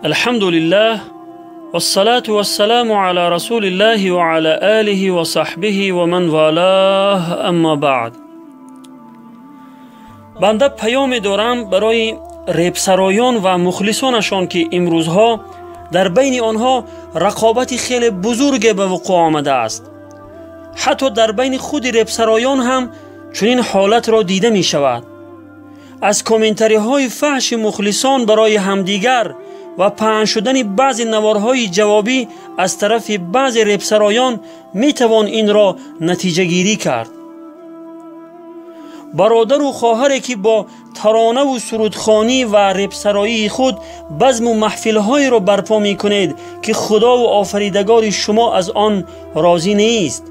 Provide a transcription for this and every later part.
الحمد لله والصلاة والسلام على رسول الله وعلى آله وصحبه ومن والاه اما بعد. بنده پیام دارم برای رپسرایان و مخلصانشان که امروزها در بین آنها رقابت خیلی بزرگ به وقوع آمده است. حتی در بین خود رپسرایان هم چنین حالت را دیده می شود. از کامنتری های فحش مخلصان برای همدیگر و پهن شدن بعضی نوارهای جوابی از طرف بعضی رپسرایان می توان این را نتیجه گیری کرد. برادر و خواهری که با ترانه و سرودخوانی و رپسرایی خود بزم و محفل‌های را برپا می‌کنید که خدا و آفریدگار شما از آن راضی نیست.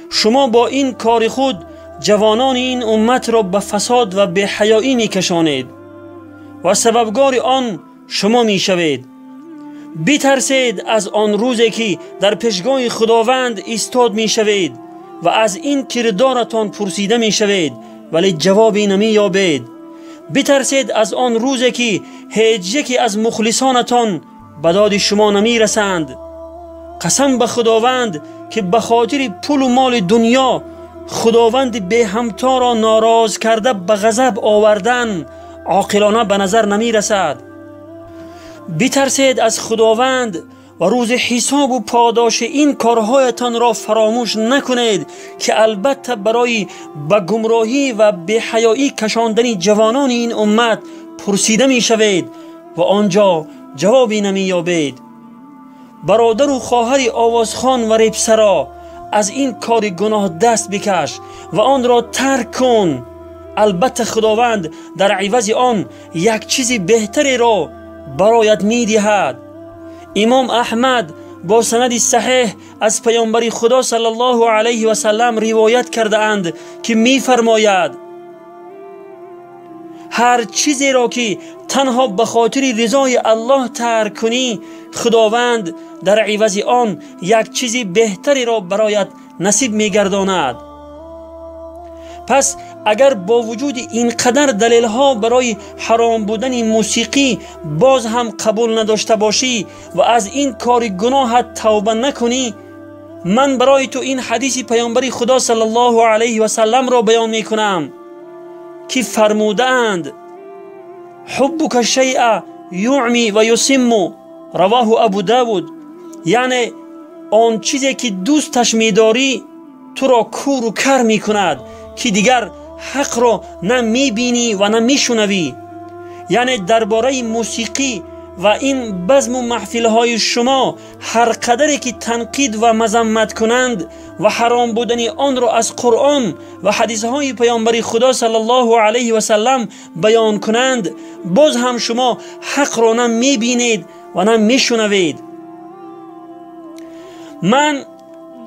شما با این کار خود جوانان این امت را به فساد و بی‌حیایی می‌کشانید و سببگار آن شما می‌شوید. بترسید از آن روزی که در پیشگاه خداوند ایستاد می‌شوید و از این کردارتان پرسیده می‌شوید ولی جوابی نمی‌یابید. بترسید از آن روزی که هیچ یکی از مخلصانتان به داد شما نمی‌رسند. قسم به خداوند که به خاطر پول و مال دنیا خداوند به همتا را ناراض کرده به غضب آوردن عاقلانه به نظر نمی‌رسد. بترسید از خداوند و روز حساب و پاداش این کارهایتان را فراموش نکنید که البته برای به گمراهی و بی‌حیایی کشاندن جوانان این امت پرسیده می‌شوید و آنجا جوابی نمی‌یابید. برادر و خواهر آوازخوان و رپسرا، از این کار گناه دست بکش و آن را ترک کن. البته خداوند در عوض آن یک چیز بهتری را برایت می‌دهد. امام احمد با سند صحیح از پیامبر خدا صلی الله علیه و سلم روایت کرده اند که می‌فرماید: هر چیزی را که تنها به خاطر رضای الله ترک کنی، خداوند در عوض آن یک چیز بهتری را برایت نصیب می‌گرداند. پس اگر با وجود اینقدر دلیل ها برای حرام بودن موسیقی باز هم قبول نداشته باشی و از این کار گناهت توبه نکنی، من برای تو این حدیث پیامبر خدا صلی الله علیه و سلم را بیان میکنم که فرموده اند: حبک الشیء یعمی و یسم، رواه ابو داود. یعنی آن چیزی که دوستش میداری تو را کور و کر میکند که دیگر حق را نه میبینی و نه میشنوی. یعنی درباره موسیقی و این بزم و محفل‌های شما هر قدری که تنقید و مذمت کنند و حرام بودن آن را از قرآن و حدیث‌های پیامبر خدا صلی الله علیه و سلم بیان کنند، باز هم شما حق را نه میبینید و نه میشنوید. من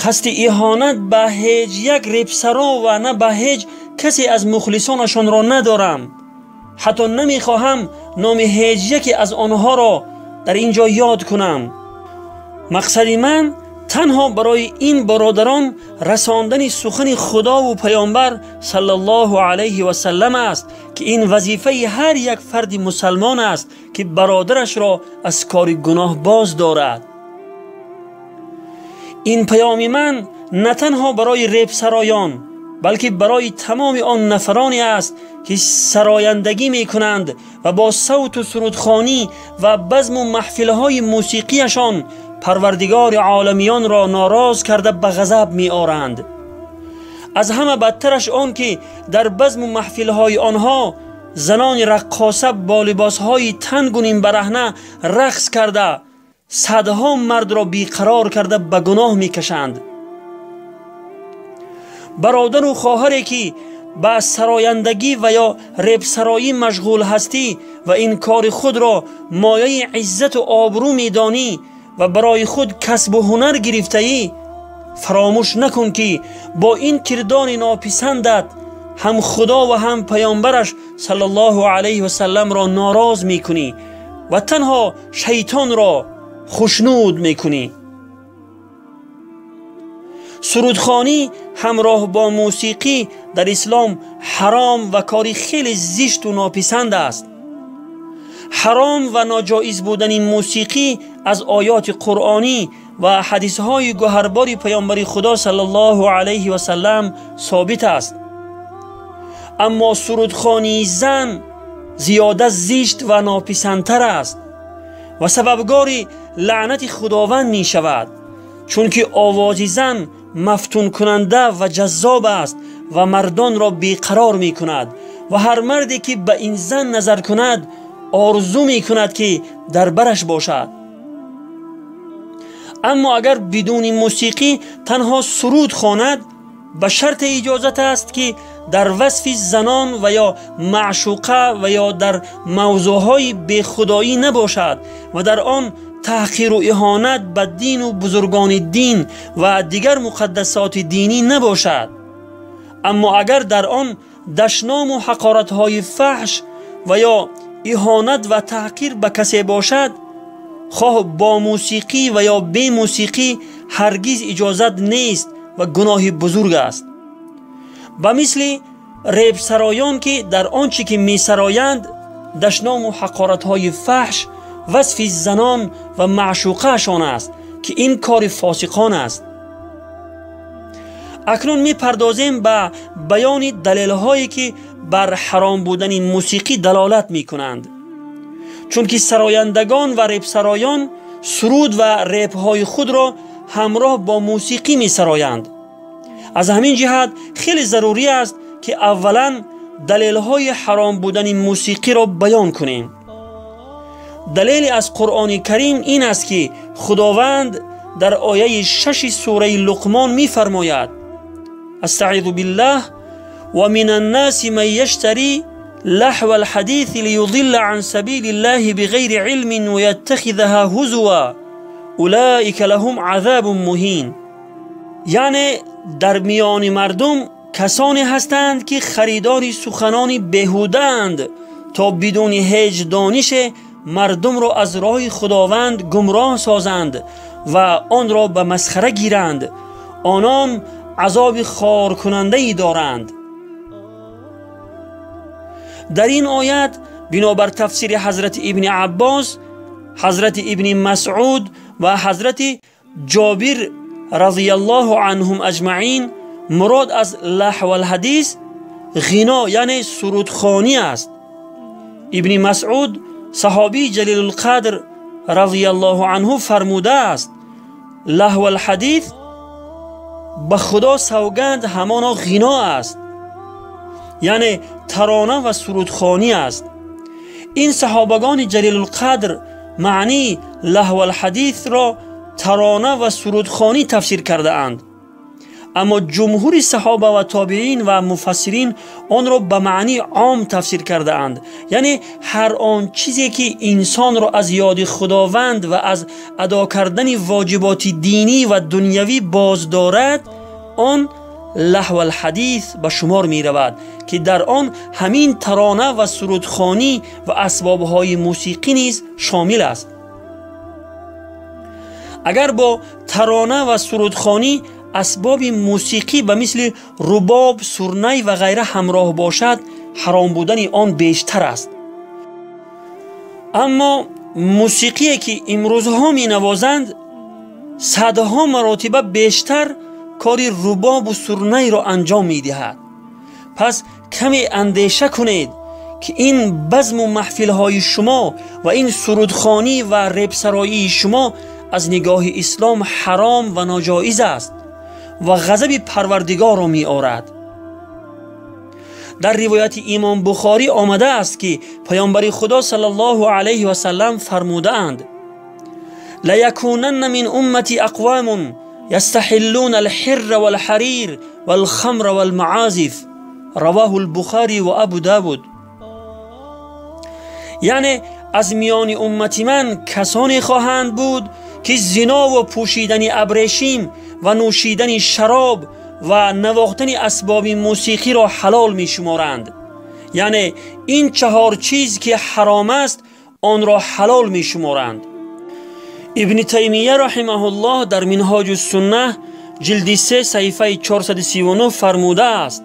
قصد اهانت به هیچ یک رپسرا و نه به هیچ کسی از مخلصانشان را ندارم. حتی نمیخواهم نام هیچ یکی از آنها را در اینجا یاد کنم. مقصد من تنها برای این برادران رساندن سخن خدا و پیامبر صلی الله علیه و سلم است که این وظیفه هر یک فرد مسلمان است که برادرش را از کار گناه باز دارد. این پیام من نه تنها برای رپسرایان بلکه برای تمام آن نفرانی است که سرایندگی می کنند و با صوت و سرودخوانی و بزم و محفل‌های موسیقیشان پروردگار عالمیان را ناراض کرده به غضب می آرند. از همه بدترش آن که در بزم و محفل‌های آنها زنان رقاصه با لباسهای تنگ و نیم برهنه رقص کرده صدها مرد را بیقرار کرده به گناه میکشند. برادر و خواهری که به سرایندگی و یا رپسرایی مشغول هستی و این کار خود را مایه عزت و آبرو میدانی و برای خود کسب و هنر گرفته ای، فراموش نکن که با این کردار ناپسندت هم خدا و هم پیامبرش صلی الله علیه و سلم را ناراض میکنی و تنها شیطان را خوشنود میکنی. سرودخوانی همراه با موسیقی در اسلام حرام و کاری خیلی زشت و ناپسند است. Ҳаром ва ноҷоиз будани мусиқӣ аз оёти қуръонӣ ва ҳадисҳои гӯҳарбори паёмбари Худо саллаллоҳу алайҳи васаллам собит аст. Аммо сурудхонии зан зиёда зишт ва нописандтар аст ва сабабгори лаънати Худованд мешавад, чунки овози зан мафтункунанда ва ҷаззоб аст ва мардонро беқарор мекунад ва ҳар марде ки ба ин зан назар кунад орзу мекунад ки дар бараш бошад. Аммо агар бидуни мусиқӣ танҳо суруд хонад, ба шарти иҷозат аст ки дар васфи занон ва ё маъшуқа ва ё дар мавзӯъҳои бехудоӣ набошад ва дар он таҳқиру иҳонат ба дину бузургони дин ва дигар муқаддасоти динӣ набошад. Аммо агар дар он дашному ҳақоратҳои фаҳш ва ё иҳонат ва таҳқир ба касе бошад, хоҳ бо мусиқӣ ва ё бемусиқӣ, ҳаргиз иҷозат нест ва гуноҳи бузург аст. Ба мисли репсароён ки дар он чӣ ки месароянд дашному ҳақоратҳои фаҳш, васфи занон ва маъшуқаашон аст ки ин кори фосиқон аст. Акнун мепардозем ба баёни далелҳое ки бар ҳаром будани мусиқӣ далолат мекунанд, чунки сарояндагон ва репсароён суруд ва репҳои худро ҳамроҳ бо мусиқӣ месароянд. Аз ҳамин ҷиҳат хеле зарурӣ аст ки аввалан далелҳои ҳаром будани мусиқиро баён кунем. Далели аз Қуръони Карим ин аст ки Худованд дар ояи 6 сураи Луқмон мефармояд: астаъизу биллаҳ ва мин аннаси ман яштари лаҳва алҳадиси лиюдилла ан сабилиллаҳи бигайри илмин ва яттахизаҳа ҳузува улаика лаҳум азабун муҳин. Яъне дар миёни мардум касоне ҳастанд ки харидори суханони беҳудаанд то бидуни ҳеҷ донише мардумро аз роҳи Худованд гумроҳ созанд ва онро ба масхара гиранд. Онон азоби хоркунандае доранд. Дар ин оят бинобар тафсири ҳазрати Ибни Аббос, ҳазрати Ибни Масъуд ва ҳазрати Ҷобир разияллоҳу анҳум аҷмаин, мурод аз лаҳвалҳадис ғино, яъне сурудхонӣ аст. Ибни Масъуд саҳобии ҷалилулқадр разияллоҳу анҳу фармудааст: лаҳвалҳадис ба Худо савганд ҳамоно ғино аст, яъне тарона ва сурудхонӣ аст. Ин саҳобагони ҷалилулқадр маънии лаҳвалҳадисро тарона ва сурудхонӣ тафсир кардаанд, аммо ҷумҳури саҳоба ва тобеин ва муфассирин онро ба маънии ом тафсир кардаанд, яъне ҳар он чизе ки инсонро аз ёди Худованд ва аз адо кардани воҷиботи динӣ ва дунявӣ боз дорад, он лаҳвалҳадис ба шумор меравад ки дар он ҳамин тарона ва сурудхонӣ ва асбобҳои мусиқӣ низ шомил аст. Агар бо тарона ва сурудхонӣ асбоби мусиқӣ ба мисли рубоб, сурнай ва ғайра ҳамроҳ бошад, ҳаром будани он бештар аст. Аммо мусиқие ки имрӯзҳо менавозанд садҳо маротиба бештар кори рубобу сурнайро анҷом медиҳад. Пас каме андеша кунед ки ин базму маҳфилҳои шумо ва ин сурудхонӣ ва репсароии шумо аз нигоҳи ислом ҳаром ва ноҷоиз аст ва ғазаби Парвардигорро меорад. Дар ривояти Имом Бухорӣ омадааст ки паёмбари Худо саллаллоҳу алайҳи васаллам фармудаанд: лаякунанна мин уммати ақвомун ястаҳиллуна алҳирра валҳарир валхамра валмаазиф. Равоҳу лбухарӣ ва Абу Давуд. Яъне аз миёни уммати ман касоне хоҳанд буд ки зино ва пӯшидани абрешим ва нӯшидани шароб ва навохтани асбоби мусиқиро ҳалол мешуморанд. Яъне ин чаҳор чиз ки ҳаром аст онро ҳалол мешуморанд. Ибни Таймия раҳимаҳуллоҳ дар Минҳоҷу Суннаҳ ҷилди 3 саҳифаи 439 фармудааст: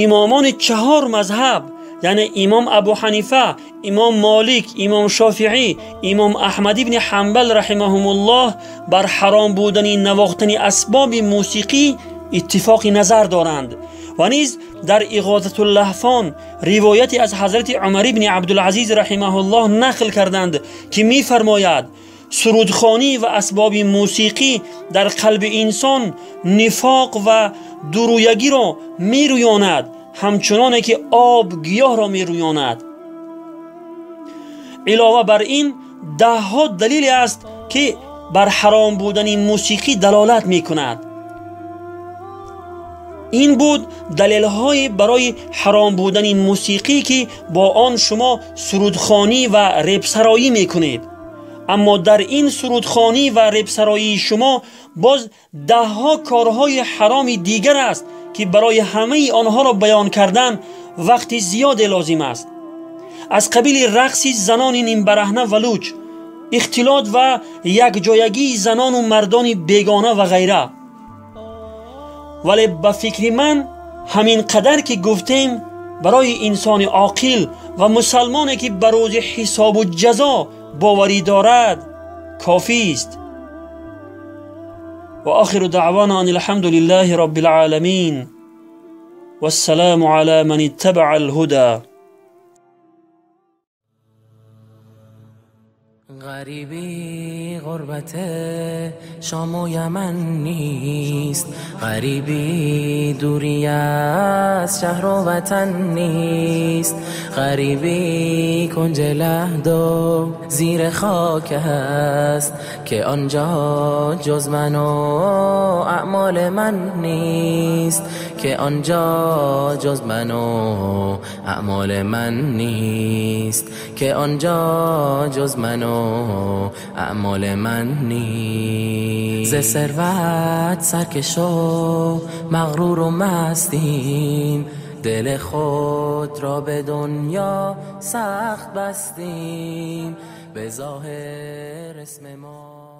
имомони чаҳор мазҳаб яъне имом Абу Ҳанифа, имом Молик, имом Шофиӣ, имом Аҳмад ибни Ҳанбал раҳимаҳумуллоҳ бар ҳаром будани навохтани асбоби мусиқӣ иттифоқи назар доранд. Ва низ дар Иғозатуллаҳфон ривояте аз ҳазрати Умар ибни Абдулазиз раҳимаҳуллоҳ нақл карданд, ки мефармояд: сурудхонӣ ва асбоби мусиқӣ дар қалби инсон нифоқ ва дурӯягиро мерӯёнад, ҳамчуноне ки об гиёҳро мерӯёнад. Илова бар ин даҳҳо далеле аст, ки бар ҳаром будани мусиқӣ далолат мекунад. Ин буд далелҳое барои ҳаром будани мусиқӣ, ки бо он шумо сурудхонӣ ва репсароӣ мекунед. Аммо дар ин сурудхонӣ ва репсароии шумо боз даҳҳо корҳои ҳароми дигар аст, ки барои ҳамаи онҳоро баён кардан вақти зиёде лозим аст. Аз қабили рақси занони нимбараҳна ва луч, ихтилот ва якҷоягии занону мардони бегона ва ғайра. Вале ба фикри ман ҳамин қадар ки гуфтем барои инсони оқил ва мусалмоне, ки ба рӯзи ҳисобу ҷазо боварӣ дорад, кофист. Ва охиру даъвана ан алҳамду лиллаҳи роббил оламин вассаламу ала ман иттабаа алҳуда. غریبی غربت شام و یمن نیست، غریبی دوری از شهر و وطن نیست، غریبی کنج لحد و زیر خاک است که آنجا جز من و اعمال من نیست، که آنجا جز من و اعمال من نیست، که آنجا جز من و اعمال من نیست. ز ثروت سرکش و مغرور و مستیم، دل خود را به دنیا سخت بستیم، به ظاهر اسم ما